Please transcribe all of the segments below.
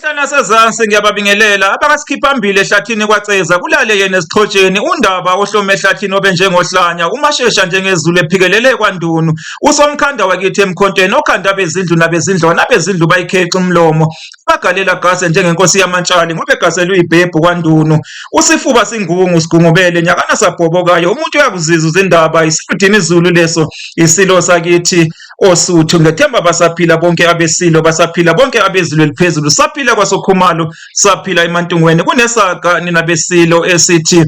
Enhla nasezansi ngiyababingelela abakasikhiphambili ehlathini kwaCeza kulale yena esixhotsheni uNdaba ohlome ehlathini obe njengohlanya umashesha njengezulu ephikelele kwaNdunu usomkhanda wakithi emkhontweni okhanda abezindlu nabezindlwana abezindlu bayikhexa umlomo bagalela gase njengenkosi yamantshali ngoba egasele uyibhebhu kwaNdunu usifuba singungu sigungubele nyakana sabhobokayo umuntu uyakuzizwa izindaba isiludini izulu leso isilo sakithi oSuthu ngethemba basaphila bonke abesilo basaphila bonke abezulu eliphezulu saphila kwaSokhumalo saphila eMantungweni kunesaga nina besilo esithi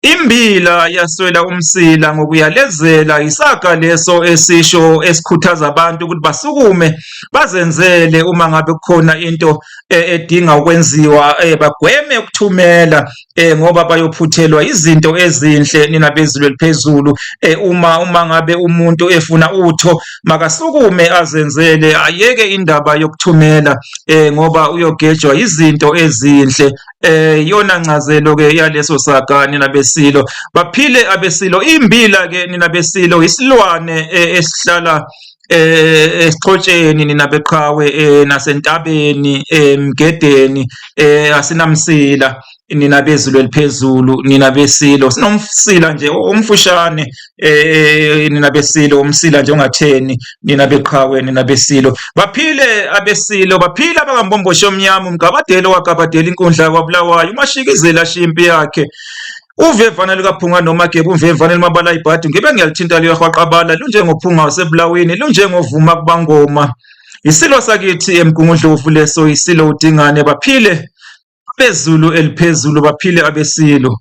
imbila yaswela umsila ngokuyalezela isaga leso esisho esikhuthaza abantu ukuthi basukume bazenzele uma ngabe kukhona into edinga ukwenziwa bagweme ukuthumela ngoba bayophuthelwa izinto ezinhle nina bezulu eliphezulu. Uma ngabe umuntu efuna utho makasukume azenzele ayeke indaba yokuthumela ngoba uyogejwa izinto ezinhle. Iyona ncazelo ke yaleso saga nina besilo. Baphile abesilo. Imbila ke nina besilo isilwane esihlala esixhotsheni nina beqhawe nasentabeni emgedeni asinamsila nina bezulu eliphezulu nina besilo sinomsila nje omfushane nina besilo umsila nje ongatheni nina beqhawe nina besilo baphile abesilo baphile abakambomboshi omnyama umgabadelo wagabadela inkundla kwabulawayo umashikizela shimpi yakhe Uvevane lukaPhunga noMageba, uvevane lumabala ibhadi, ngibe ngiyalithinta liyahwaqabala, lunjengophunga wasebulawini, lunjengovuma kubangoma. Isilo sakithi eMgungundlovu leso, isilo uDingane, baphile abezulu eliphezulu, baphile abesilo.